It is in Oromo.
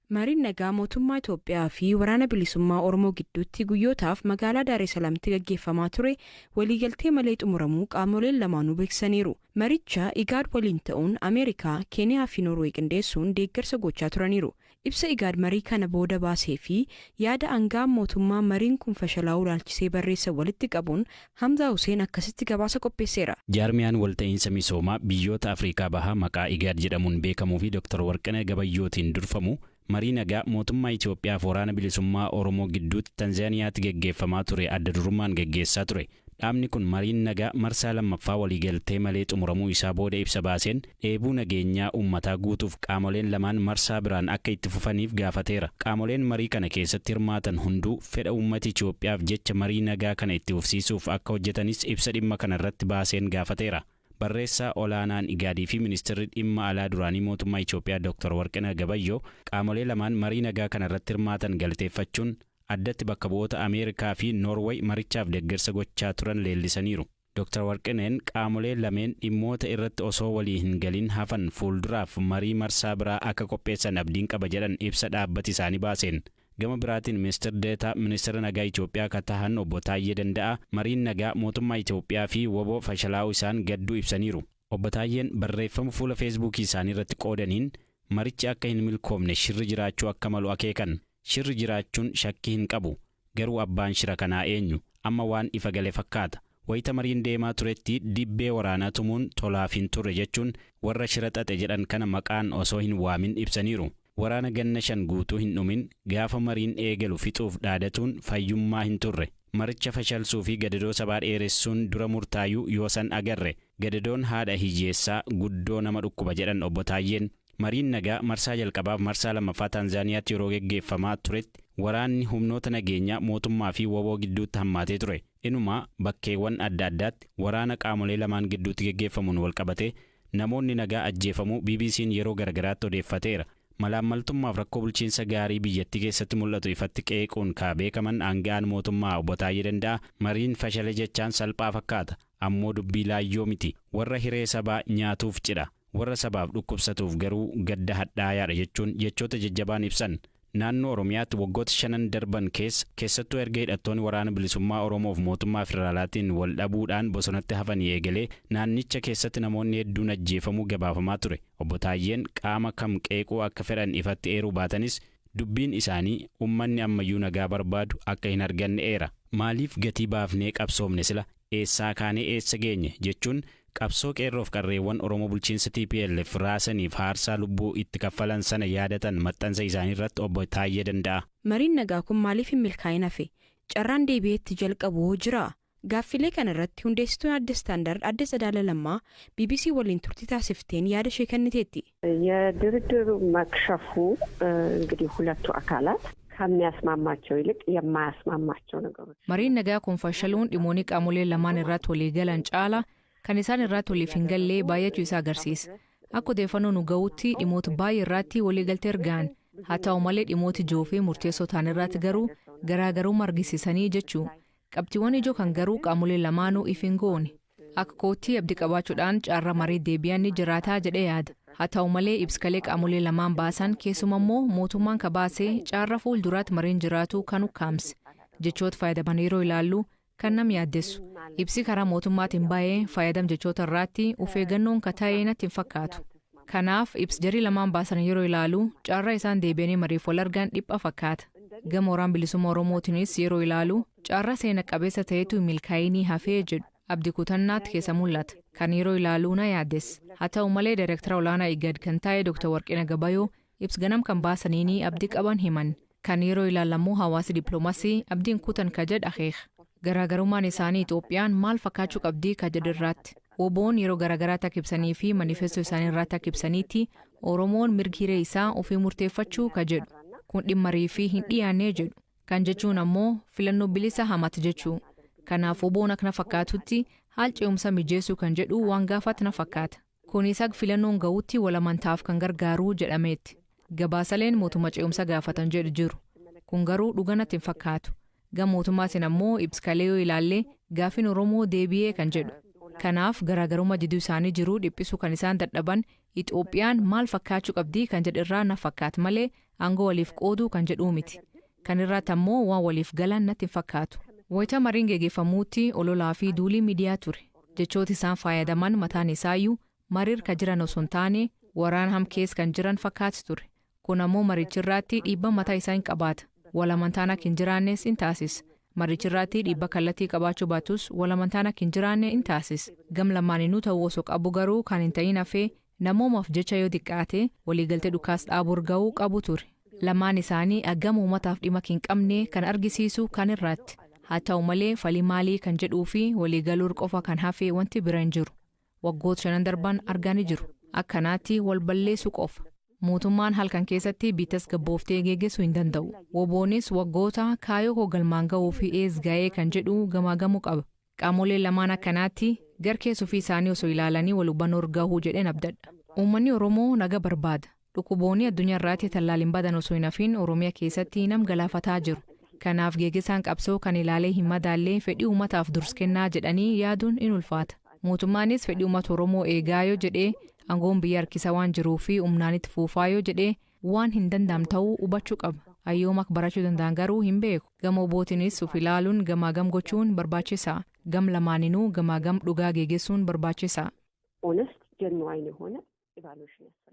Mariin nagaa mootummaa Itoophiyaa fi Waraana Bilisummaa Oromoo gidduutti guyyootaaf magaalaa Daaresalaamitti gaggeeffamaa ture waliigaltee malee xumuramuu qaamoleen lamaanuu beeksisaniiru. Maricha Igaad waliin ta'uun Ameerikaa, Keeniyaa fi Noorweey qindeessuun deeggarsa gochaa turaniiru. Ibsa Igaad marii kana booda baasee fi yaada aanga'aan mootummaa mariin kun fashalaa'uu ilaalchisee barreessan walitti qabuun Hamzaa Huseen akkasitti gabaasa qopheesseera. Jaarmiyaan walta'iinsa misoomaa biyyoota Afrikaa Bahaa maqaa Igaad jedhamuun beekamuu fi Dr. Warqinee Gabayyootiin durfamu marii nagaa mootummaa Itoophiyaa fi Waraana Bilisummaa Oromoo gidduutti Tanzaaniyaatti geggeeffamaa ture adda durummaan geggeessaa ture. Dhaabni kun mariin nagaa marsaa lammaffaa waliigaltee malee xumuramuu isaa booda ibsa baaseen, dheebuu nageenyaa uummataa guutuuf qaamoleen lamaan marsaa biraan akka itti fufaniif gaafateera. Qaamoleen marii kana keessatti hirmaatan hunduu fedha uummata Itoophiyaaf jecha marii nagaa kana itti fufsiisuuf akka hojjetanis ibsa dhimma kana irratti baaseen gaafateera. Barreessaa olaanaan Igaadii fi ministeerri dhimma alaa duraanii mootummaa Itoophiyaa Dr. Warqinaa Gabayyoo qaamolee lamaan marii nagaa kana irratti hirmaatan galateeffachuun, addatti bakka bu'oota Ameerikaa fi Noorweey marichaaf deeggarsa gochaa turan leellisaniiru. Dr. Warqineen qaamolee lameen dhimmoota irratti osoo walii hin galin hafan fuulduraaf marii marsaa biraa akka qopheessan abdiin qaba jedhan ibsa dhaabbati isaanii baaseen. Gama biraatiin, ministeer deetaa ministeera nagaa Itoophiyaa kan tahan obbo Taayyee Danda'a mariin nagaa mootummaa Itoophiyaa fi WBO fashalaa'uu isaan gadduu ibsaniiru. Obbo Taayyeen barreeffama fuula Feesbuukii isaanii irratti qoodaniin marichi akka hin milkoofne shirri jiraachuu akka malu akeekan. Shirri jiraachuun shakkii hin qabu. Garuu abbaan shira kanaa eenyu? Amma waan ifa gale fakkaata. Wayita mariin deemaa turetti dibbee waraanaa tumuun tolaaf hin turre jechuun warra shira xaxe jedhan kana maqaan osoo hin waamin ibsaniiru. Waraana ganna 5 guutuu hin dhumin gaafa mariin eegalu fixuuf dhaadatuun fayyummaa hin turre. Maricha fashalsuu fi gadadoo sabaa dheeressuun dura murtaayuu yoo san agarre. Gadadoon haadha hiyyeessaa guddoo nama dhukkuba jedhan obbo Taayyeen. Mariin nagaa marsaa jalqabaaf marsaa lammaffaa Taanzaaniyaatti yeroo geggeeffamaa turetti waraanni humnoota nageenyaa mootummaa fi WBO gidduutti hammaatee ture. Inumaa bakkeewwan adda addaatti waraana qaamolee lamaan gidduutti geggeeffamuun walqabatee namoonni nagaa ajjeefamuu BBC'n yeroo garagaraatti odeeffateera. Malaammaltummaaf rakkoo bulchiinsa gaarii biyyattii keessatti mul'atu ifatti qeequun ka beekaman aanga'aan mootummaa obbo Taayyee Danda'a mariin fashale jechaan salphaa fakkaata. Ammoo dubbii laayyoo miti. Warra hiree sabaa nyaatuuf cidha. Warra sabaaf dhukkubsatuuf garuu gadda hadhaayaadha jechuun jechoota jajjabaan ibsan. Naannoo Oromiyaatti waggoota shanan darban keessa, keessattuu erga hidhattoonni Waraana Bilisummaa Oromoof mootummaa federaalaatiin wal dhabuudhaan bosonatti hafanii eegalee naannicha keessatti namoonni hedduun ajjeefamuu gabaafamaa ture. Obbo Taayyeen qaama kam qeequu akka fedhan ifatti eeruu baatanis, dubbiin isaanii ummanni ammayyuu nagaa barbaadu akka hin arganne eera. Maaliif gatii baafnee qabsoofne sila? Eessaa kaanee eessa geenye? Jechuun qabsoo qeerroof qarreewwan Oromoo bulchiinsa tplf raasaniif haarsaa lubbuu itti kaffalan sana yaadatan maxxansa isaanii irratti obbo Taayyee Danda'a. Mariin nagaa kun maaliif hin milkaa'in hafe? Carraan deebi'ee itti jalqabu hoo jiraa? Gaaffilee kana irratti hundeessituun Addis Standard Aadde Tsadaala Lammaa bbc waliin turtii taasifteen yaada ishee kenniteetti. የድርድሩ መክሸፉ እንግዲህ ሁለቱ አካላት ከሚያስማማቸው ይልቅ የማያስማማቸው ነገሮች Mariin nagaa kun fashaluun dhimmoonni qaamoleen lamaan irratti walii galan caala kan isaan irratti waliif hin gallee baay'achuu isaa agarsiisa. Akka odeeffannoo nu ga'utti dhimmoota baay'ee irratti waliigaltee argaan. Haa ta'u malee, dhimmoota ijoo fi murteessoo ta'an irratti garuu garaagarummaa argisiisanii jechuu. Qabxiiwwan ijoo kan garuu qaamoleen lamaanuu if hin goone. Akka kootti abdii qabaachuudhaan carraa marii deebi'an ni jiraataa jedhee yaada. Haa ta'u malee, ibskalee qaamolee lamaan baasan, keessumaa immoo mootummaan ka baasee, carraa fuulduraatti mariin jiraatu kan ukkaamse. Jechoota fayyadaman yeroo ilaallu kan nam yaaddessu. Ibsi karaa mootummaatiin baay'ee fayyadam jechoota irraatti of eeggannoon ka ta'e natti hin fakkaatu. Kanaaf ibsi jarii lamaan baasan yeroo ilaalu carraa isaan deebi'anii mariif wal argan dhipha fakkaata. Gama Waraana Bilisummaa Oromootiinis yeroo ilaalu carraa seena qabeessa ta'etu milkaa'inii hafee jedhu abdii kutannaatti keessa mul'ata. Kan yeroo ilaalu na yaaddessa. Haa ta'u malee, Daayirektara olaanaa IGAD kan ta'e Dr. Warqina Gabayoo ibsa ganam kan baasaniini abdii qaban himan. Kan yeroo ilaalamuu hawaasi dippiloomaasii abdiin kutan ka jedhu akeeka. Garaagarummaan isaanii Itoophiyaan maal fakkaachuu qabdii ka jedhu irraatti. WBOn yeroo garaagaraatti akka ibsanii fi manifestoo isaanii irratti akka ibsaniitti Oromoon mirgi hiree isaa ofii murteeffachuu ka jedhu. Kun dhimma marii fi hin dhiyaannee jedhu. Kan jechuun ammoo filannoo bilisa hamata jechuu. Kanaaf WBOn akka na fakkaatutti haal ce'umsa mijeessuu kan jedhu waan gaafatu na fakkaata. Kunis akka filannoon ga'utti wal amantaaf kan gargaaru jedhameetti. Gabaasaleen mootummaa ce'umsa gaafatan jedhu jiru. Kun garuu dhuganatti hin fakkaatu. Gama mootummaatiin ammoo ibskalee yoo ilaalle gaafiin Oromoo deebi'ee kan jedhu. Kanaaf garaagarummaa jidduu isaanii jiru dhiphisuu kan isaan dadhaban Itoophiyaan maal fakkaachuu qabdii kan jedhu irraa na fakkaata malee aangoo waliif qooduu kan jedhuu miti. Kan irratti ammoo waan waliif galan natti hin fakkaatu. Wayita mariin geggeeffamuutti ololaa fi duulii miidiyaa ture. Jechooti isaan fayyadaman mataan isaayyuu mariir kan jiran osoo hin taane waraana hamkees kan jiran fakkaatu ture. Kun ammoo marichirraatti dhiibba mataa isaa hin qabaata. Wal amantaan akka hin jiraannes in taasisa. Marichirraatti dhiibba kallattii qabaachuu baatus wal amantaan akka hin jiraanne in taasisa. Gam lamaaninuu ta'uu osoo qabu garuu kan hin ta'in hafee namoomaaf jecha yoo xiqqaate waliigaltee dhukaas dhaabuur ga'uu qabu ture. Lamaan isaanii hagam uummataaf dhimma hin qabne kan argisiisu kan irraatti. Haa ta'u malee falii maalii kan jedhuu fi waliigaluur qofa kan hafe wanti bira hin jiru. Waggoota shanan darban argaa ni jiru. Akkanaatti wal balleessuu qofa. Mootummaan halkan keessatti biittas gabbooftee geggeessuu hin danda'u. Woboonis waggoota kaayoo koo galmaan ga'uu fi ees ga'ee kan jedhu gamaagamuu qaba. Qaamoleen lamaan akkanaatti garkeessuu fi isaanii osoo ilaalanii wal hubannoo gahuu jedheen abdadha. Uummanni Oromoo naga barbaada. Dhukkuboonni addunyaa irraatti tallaaliin badan osoo hin hafin Oromiyaa keessatti nam galaafataa jiru. Kanaaf geggeessaan qabsoo kan ilaalee hin madaallee fedhii uummataaf durs kennaa jedhanii yaaduun in ulfaata. Mootummaanis fedhii uummata Oromoo eegaa yoo jedhee aangoon biyya harkisa waan jiruu fi humnaan itti fuufaa yoo jedhee waan hin danda'am ta'uu hubachuu qaba. Hayyooma akka barachuu danda'an garuu hin beeku. Gama obbootiinis of ilaaluun gamaa gam gochuun barbaachisaa. Gam lamaaninuu gamaa gam dhugaa geggeessuun barbaachisaa. ኦነስት ጀንዋይን የሆነ ኢቫሉዌሽን ያስፈልጋል።